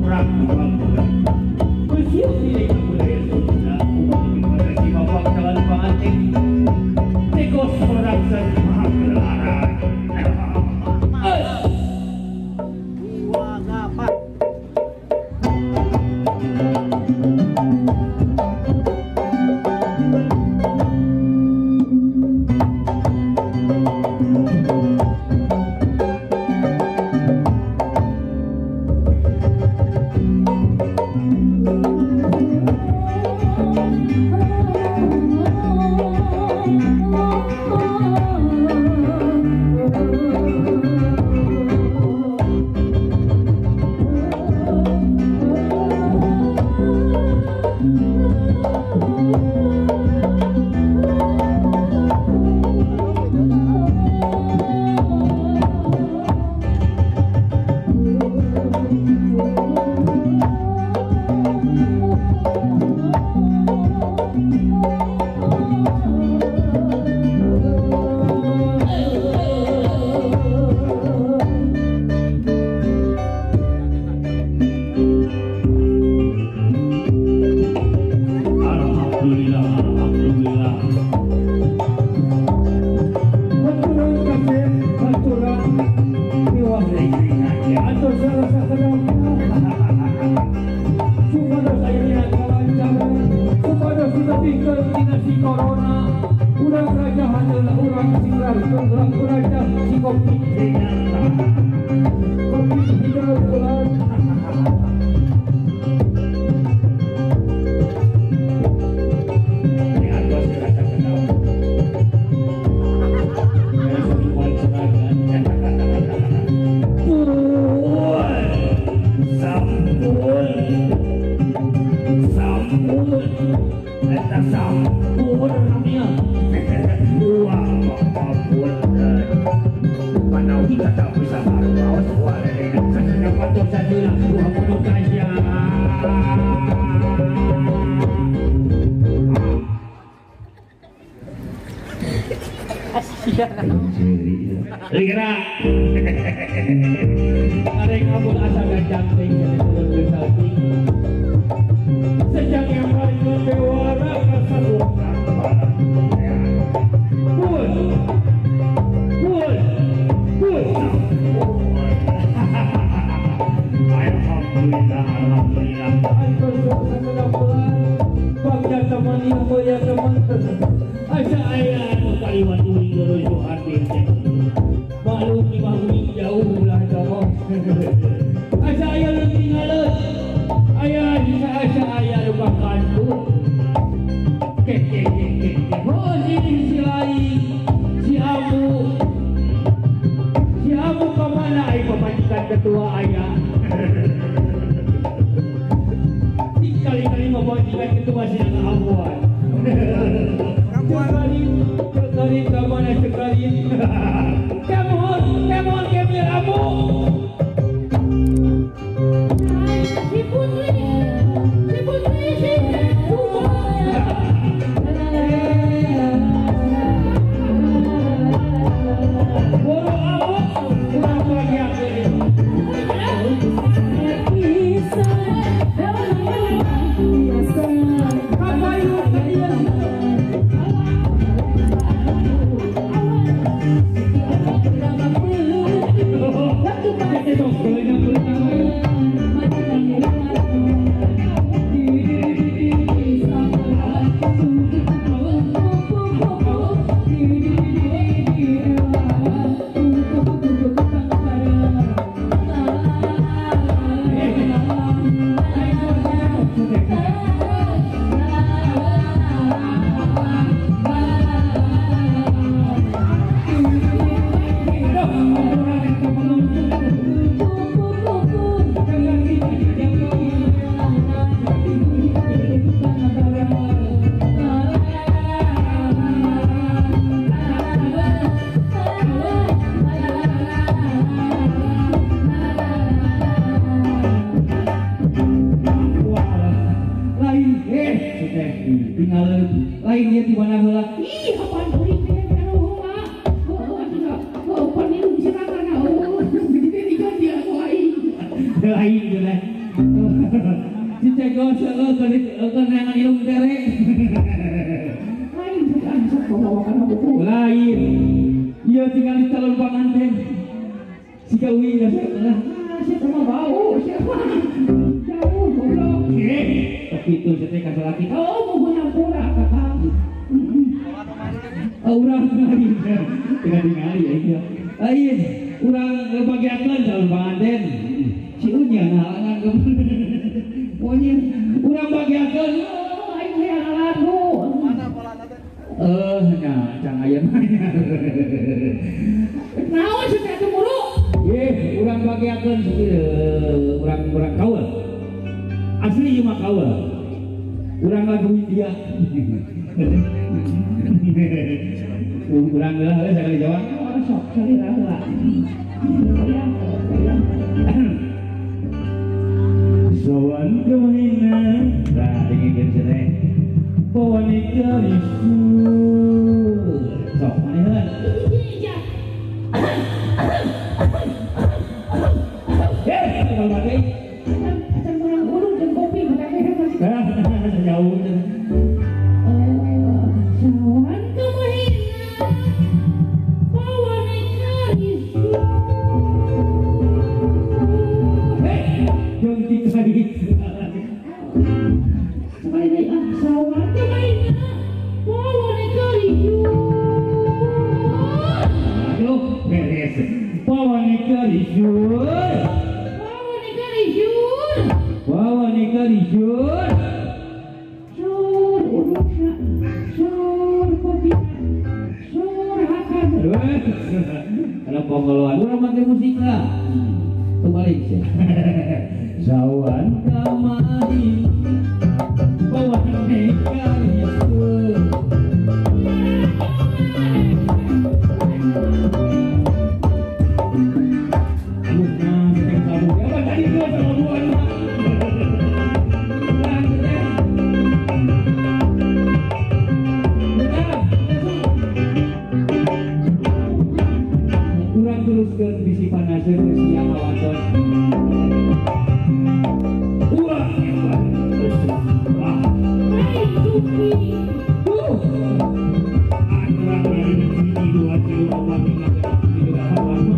Kurang Si cegol seueur keur neangan ilung tere. Lain sok bawa kana buku. Lain. Ieu tinggal di calon panganten. Siga uing da lah. Ah, sia mah bau, sia mah. Jauh goblok. Eh, kitu sia teh ka salaki. Oh, muhun hampura kakak. Urang lain. Tinggal ningali ya. Lain, urang bagiakeun calon panganten. Si Unya ngahalangan pokoknya urang bagiakeun aing hayang lagu. Mana polana teh? Nya can aya nanya. Naon sih teh mulu? Ye, urang bagiakeun urang kaul. Asli ieu mah kaul. Urang lagu India. Urang heula sakali Jawa. Oh, sok salira heula. Sawan kemahina, nah dingin sini. Pawanita risur, sok mana? Iya. Eh, kalau mati. Acan menang gunung dan kopi, Ah, jauh. Sawan kemahina, pawanita risur. Sekali lagi, ah, sawan kemahina, pawanita risur. Aduh, beres. Pawanita risur. Pawanita risur. Pawanita risur. Sur urusa, sur kopi, sur hakan. Kalau pongoloan, urang make musik lah. Kembali sih. Sawan kemahina, pawanita risur. Aduh, nah, apa tadi gua sama gua? Urang teruskeun bisi panaseun geus siang awaton. Wah, hebat. Wah. Hai, cupi. Urang hiji dua tilu opat lima genep tujuh delapan.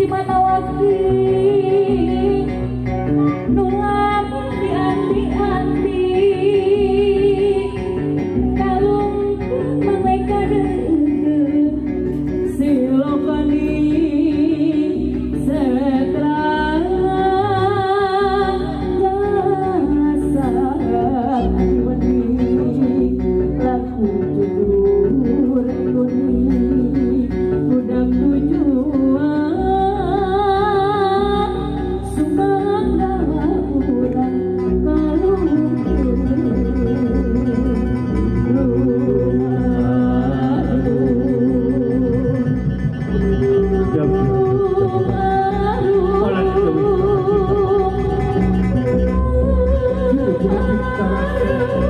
Cimatawaki nu lamun diandi-andi kalungkeun mangeka deukeuh silokani setra jasa wedi laku jujur kuning gudang tujuan sumangga urang kalungkeun Jauh.